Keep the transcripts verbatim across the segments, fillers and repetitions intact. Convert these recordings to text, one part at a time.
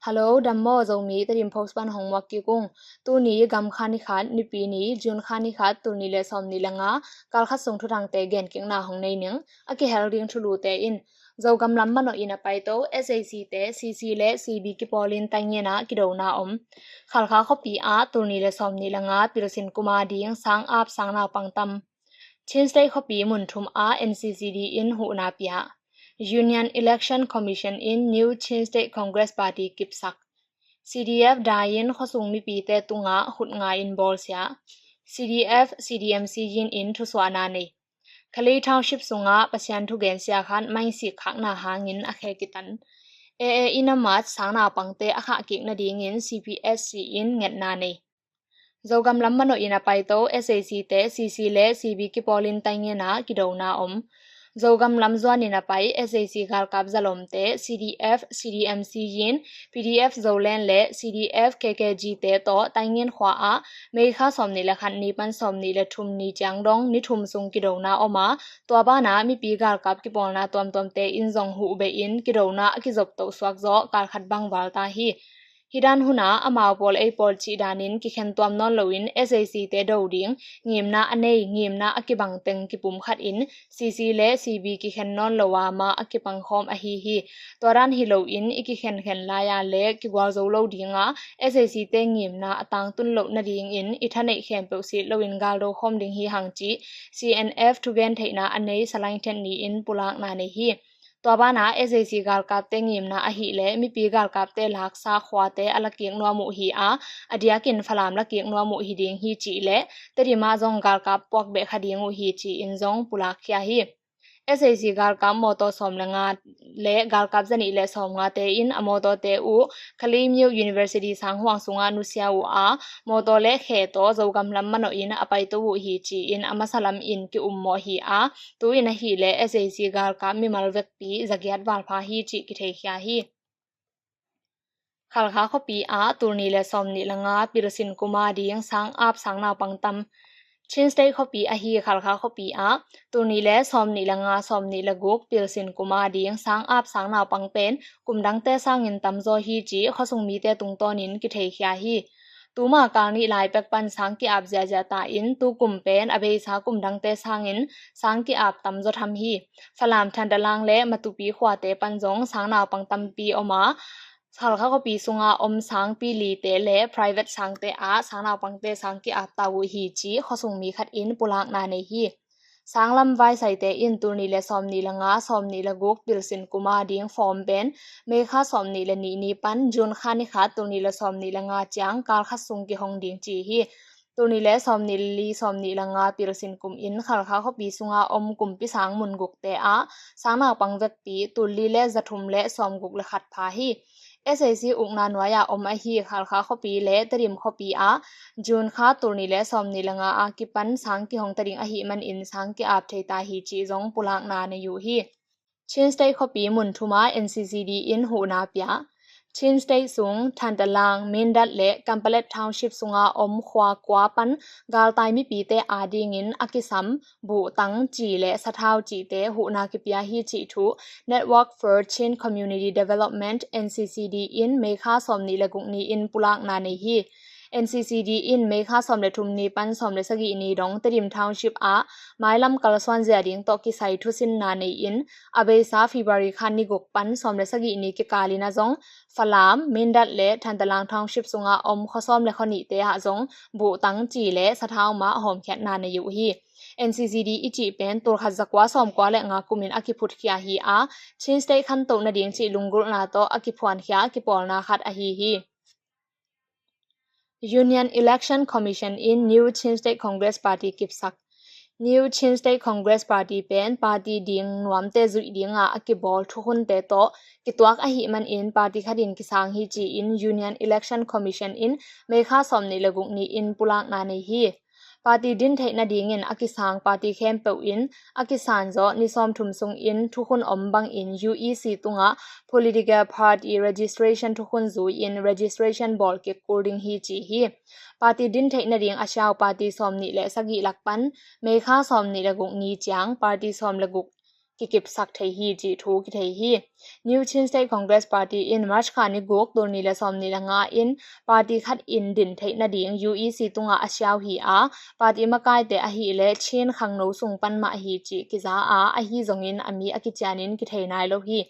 Hello, dam maw, Zomi Tedim Post pan hong muak kik ung. Tuni gam kha ni khat, Nipi ni, June kha ni khat, tul nih le sawm nih le nga, kal khat sung thuthangte genkikna hong nei ning. A kihel ding thulute in, Zogam lam manawh in a paito, S A C te, C C le C B kipawlin taingen ah kidona om. Khalkha khuapi ah tul nih le sawm nih le nga pilsin kum a ding sang ap sang naupang tam. Chin State khuapi mun thum ah N C C D in huhna pia. Union Election Commission in New Chin State Congress Party kipsak. C D F dai-in khuasung mipite tungah khutnga in bawlsia. C D F, C D M C yin in thusuahna nei. Khalei Township sungah Pasian thugen sia khat maisik khakna hangin a khe kitan. A A in a mat sang naupangte a khah kik nadingin C P S C in ngetna nei. Zogam lam manawh in a paito, S A C te, C C le C B kipawlin taingen ah kidona om. Zogam lam zuanin a pai S A C galkap zalomte, C D F, C D M C yin, P D F Zoland le C D F K K G te tawh Taingen khua ah May kha sawm nih le khat ni pan sawm nih le thum ni ciang dong ni thum sung kidona om a, tua banah mipi galkap kipawlna tuamtuamte in zong huh behin kidona a kizop toh suak zawh kal khat bang val ta hi. Hih dan hunah amau pawl ei pawl cih danin kikhen tuam nawn loin S A C te do ding, ngimna a nei, ngimna a kibang teng kipum khat in C C le C B kikhen nawn lo a, mah a kipangkhawm ahi hi. Tua dan hi loin i kikhenkhen lai-a le kigual zo lo dinga, S A C te ngimna a tangtun loh nadingin i thaneih khempeuh sit loin galdo khawm ding hi hang cih C N F thugen theihna a nei Salai Then Ni in pulakna nei hi. Tua banah S A C galkapte ngimna ahih leh mipi galkapte laksa khuate a lakik nuam uh hi a, a diakin Falam lakik nuam uh hi ding hi cih leh Tedim ah zong galkap puak beh kha ding uh hi ci-in zong pulakkhia hi. S A C galkap mawtaw sawm le nga le galkap zanih le sawm ngate in a mawtawte uh Khalei Myo University sanghuang sungah nusia uh a, mawtaw le khe tawh Zogam lam manawh in a paito uh hi ci-in a masa lam in ki-ummawh hi a, tu-in ahih leh S A C galkap mimal vekpi zagiat valpha hi cih kitheikhia hi. Khalkha khuapi ah tul nih le sawm nih le nga pilsin kum a ding sang ap sang naupang tam. Chin State khuapi ahi Khalkha khuapi ah tul nih le sawm nih le nga, sawm nih le guk pilsin kum a ding sang ap sang naupang pen kum dangte sangin tamzaw hi cih khuasung mite tungtawnin kitheikhia hi. Tuma kal nih lai pek pan sang ki-ap ziahziah ta in, tu kum pen a beisa kum dangte sangin sang ki-ap tamzaw tham hi. Falam, Thantlang le Matupi khuate pan zong sang naupang tampi om a, Khalkha khuapi sunga om sangpi lite le private sangte ah sang naupangte sang ki-ap ta uh hi cih khuasung mi khat in pulakna nei hi. Sanglam vaisaite in tul nih le sawm nih le nga, sawm nih le guk pilsin kum a ding form pen May kha sawm nih le nih ni pan June kha ni khat tul nih le sawm nih le nga ciang kal khat sung kihong ding ci hi. Tul nih le sawm nih le li, sawm nih le nga pilsin kum in Khalkha khuapi sunga om kumpi sang mun gukte ah sang naupang vekpi tul li le za thum le sawm guk le khat pha hi. S A C ukna nuai-ah om ahi Khalkha khuapi le Tedim khuapi ah June kha tul nih le sawm nih le nga a kipan sang kihong ta ding ahih manin sang ki-ap thei ta hi cih zong pulakna nei uh hi. Chin State khuapi mun thum ah N C C D in huhna pia. Chin State sung Thantlang, Mindat le Kanpetlet Township sunga om khua kua pan galtai mipite adingin a kisam buhtang ci le sathau cihte huhna kipia hi cih thu Network for Chin Community Development, N C C D in May kha sawm nih le guk ni in pulakna nei hi. N C C D in May kha sawm le thum ni pan sawm le sagih ni dong Tedim Township ah mailam kalsuan zia ding tawh kisai thusinna nei in, a beisa February kha ni guk pan sawm le sagih ni kikalin a zong Falam, Mindat le Thantlang Township sunga om khua sawm le khua nihte ah zong buhtang ci le sathau mah hawmkhiatna nei uh hi. N C C D i cih pen tul khat za kua sawm kua le nga kumin a kiphutkhia hi a, Chin State khantoh nading cih lunggulhna tawh a kiphuankhia kipawlna khat ahi hi. Union Election Commission in New Chin State Congress Party kipsak. New Chin State Congress Party pen party ding nuamte zuih dinga a kibawl thukhunte tawh kituak ahih manin party khatin kisang hi ci-in Union Election Commission in May kha sawm nih le guk ni-in pulakna nei hi. Party din theih nadingin a kisang party khempeuh in a kisan zawh ni sawmthum sungin thukhun om bangin U E C tungah political party registration thukhun zui-in registration bawl kik kul ding hi ci hi. Party din theih nading a siau party sawm nih le sagih lak pan May kha sawm nih le guk ni ciang party sawm le guk kikipsak thei hi cih thu kithei hi. New Chin State Congress Party in March kha ni guk, tul nih le sawm nih le nga in party khat in din theih nading U E C tungah a siau hi a, party makaite ahih leh Chin khangno sung pan mah hi cih kiza a, ahi zongin a mi a kicianin kithei nai lo hi.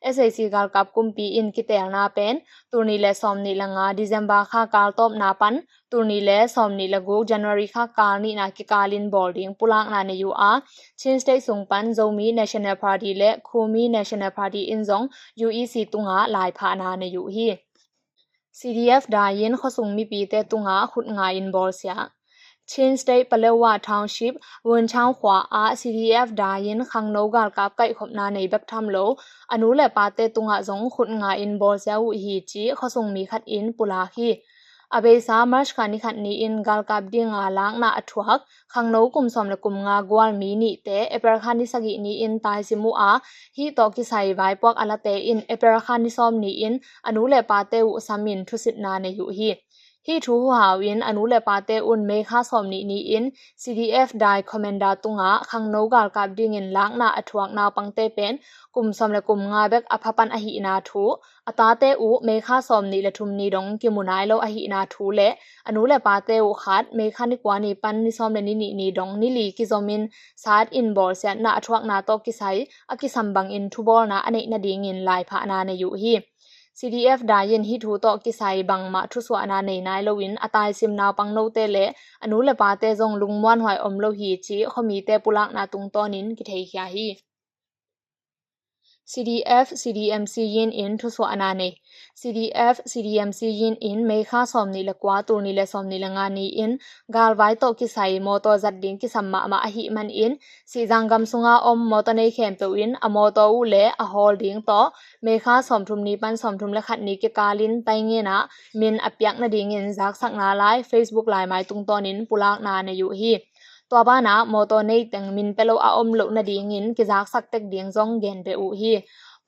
S A C galkap kumpi in kiteelna pen tul nih le sawm nih le nga December kha kal tawpna pan tul nih le sawm nih le guk January kha kal nihna kikalin bawl ding pulakna nei uh a, Chin State sung pan Zomi National Party le Khumi National Party in zong U E C tungah laiphahna nei uh hi. C D F dai in khuasung mipite tungah khutnga in bawlsiah. Chin State Paletwa Township, Wunchang khua ah C D F dai in khangno galkap kaihkhopna nei bek tham lo, a nu le pate tungah zong khutnga in bawlsia uh hi cih khuasung mi khat in pulak hi. A beisa March kha ni khat ni-in galkap dinga lakna a thuak khangno kum sawm le kum nga gual mi nihte April kha ni sagih ni-in taisim uh a, hih tawh kisai vaipuak a late in April kha ni sawm ni-in a nu le pate uh samin thusitna nei uh hi. Hih thu huhau in a nu le pate un May kha sawm nih ni-in C D F dai commander tungah khangno galkap dingin lakna a thuak naupangte pen kum sawm le kum nga bek a pha pan ahihna thu, a tate uh May kha sawm nih le thum ni dong kimu nai lo ahihna thu le a nu le pate uh khat May kha ni kua ni pan ni sawm le ni nih ni dong ni li kizomin sat in bawlsiatna a thuakna tawh kisai a kisam bangin thubawlna a neih nadingin laiphahna nei uh hi. C D F dai in hih thu tawh kisai bangmah thusuahna nei nai loin a taisim naupang note le a nu le pate zong lungmuanhuai om lo hi cih khuamite pulakna tungtawnin kitheikhia hi. C D F C D M C in in thusuahna nei. C D F C D M C in in May kha sawm nih le kua tul nih le sawm nih le nga ni-in galvai tawh kisai mawtaw zat ding kisam mahmah ahih manin Sihzang gam sunga om mawtaw nei khempeuh in a mawtaw uh le a hawl ding tawh May kha sawmthum ni pan sawmthum le khat ni kikalin taingenah min a piak nadingin zaksakna lai Facebook laimai tungtawnin pulakna nei uh hi. Tua banah mawtaw nei teng min pia lo a om loh nadingin kizaksak tek ding zong genbeh uh hi.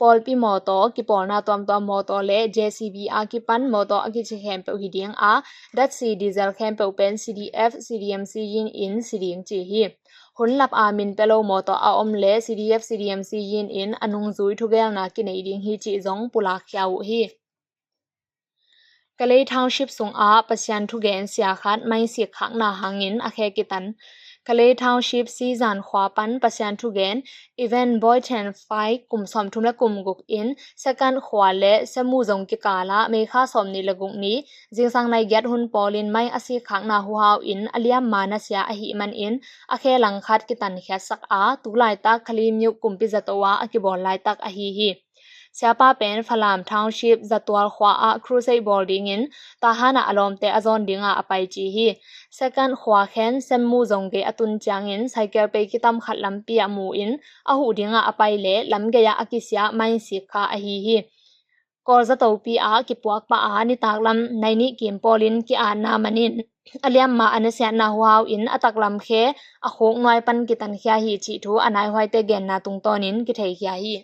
Pawlpi mawtaw, kipawlna tuamtuam mawtaw le J C B a kipan mawtaw a kici khempeuh hi ding a, datsi diesel khempeuh pen C D F C D M C in in si ding ci hi. Hun lap a min pia lo mawtaw a om le C D F C D M C in in a nungzui thugelna kinei ding hi cih zong pulakkhia uh hi. Kalay Township sungah Pasian thugen sia khat maisik khakna hangin a khe kitan. Kalay Township Sizan khua pan Pasian thugen Even Boythen Fai kum sawmthum le kum guk in Second khua le Semu zong kikalah May kha sawm nih le guk ni zingsang nai giat hun pawlin mai a sik khakna huhau in a liamma nasia ahih manin a khe langkhat kitankhiatsak a, tulaitak Kalaymyo kumpi zato ah a kibawl laitak ahi hi. Siapa pen Falam Township Zatual khua ah crusade bawl dingin Tahan ah a lawmte a zawn dingah a pai ci hi. Second khua khen Semmu zong gei a tun ciangin cycle pei kitam khat lampi ah mu in a huh dingah a pai le lam gei ah a kisia maisik kha ahi hi. Kawl zatopi ah kipuak pah a nitak lam nai nih kim pawlin ki-atna manin a liamma a nasiatna huhau in a taklam khe a khuk nuai pan kitankhia hi cih thu a naihuaite genna tungtawnin kitheikhia hi.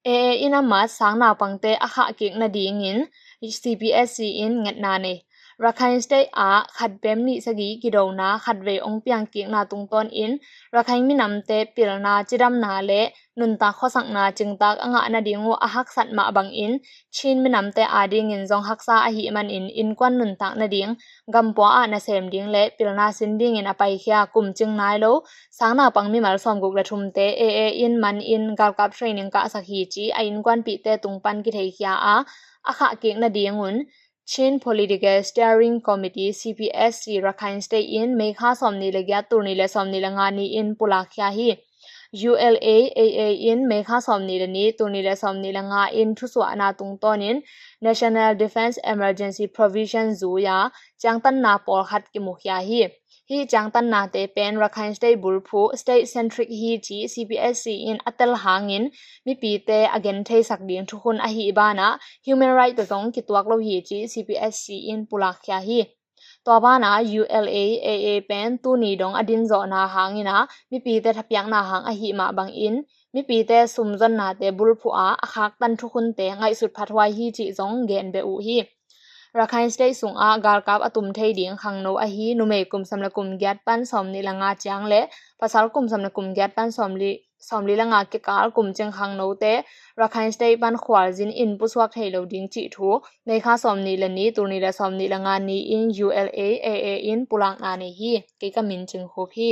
A A in a mat sang naupangte a khah kik nadingin C P S C in ngetna nei. Rakhine State ah khat bem nih sagih kidona khatvei ong piang kikna tungtawn in Rakhine minamte pilna, cidamna le nuntak khuasakna cingtak a ngah nading uh a haksat mah bangin Chin minamte adingin zong haksa ahih manin innkuan nuntak nading gampua ah nasem ding le pilna sin dingin a paikhia kum cing nai lo sang naupang mimal sawmguk le thumte A A in man in galkap training kahsak hi ci a innkuanpihte tung pan kitheikhia a, a khah kik nadingun Chin Political Steering Committee, C P S C, Rakhine State in May kha sawm nih le giat, tul nih le sawm nih le nga ni in pulakkhia hi. U L A A A in May kha sawm nih le nih, tul nih le sawm nih le nga in thusuahna tungtawnin National Defense Emergency Provision zui a ciangtanna pawlkhat kimukhia hi. Hih ciangtannate pen Rakhine State bulphuh, state centric hi ci C P S C in a tel hangin mipite a gentheisak ding thukhun ahih banah human right tawh zong kituak lo hi ci C P S C in pulakkhia hi. Tua banah U L A A A pen tuni dong a dinzawhna hangin a mipite thapiakna hang ahih mah bangin mipite sumzonnate bulphuh a a khaktan thukhunte ngaihsut phathuai hi cih zong genbeh uh hi. Rakhine State sungah galkap a tum thei ding khangno ahi numei kum sawm le kum giat pan sawmnih le nga ciang le pasal kum sawm le kum giat pan sawmli sawmli le nga kikal kum cing khangnote Rakhine State pan khualzin in pusuak thei lo ding cih thu May kha sawmnih le nih, tul nih le sawmnih le nga ni-in U L A A A in pulakna nei hi. Kei ka min Cing Khup hi.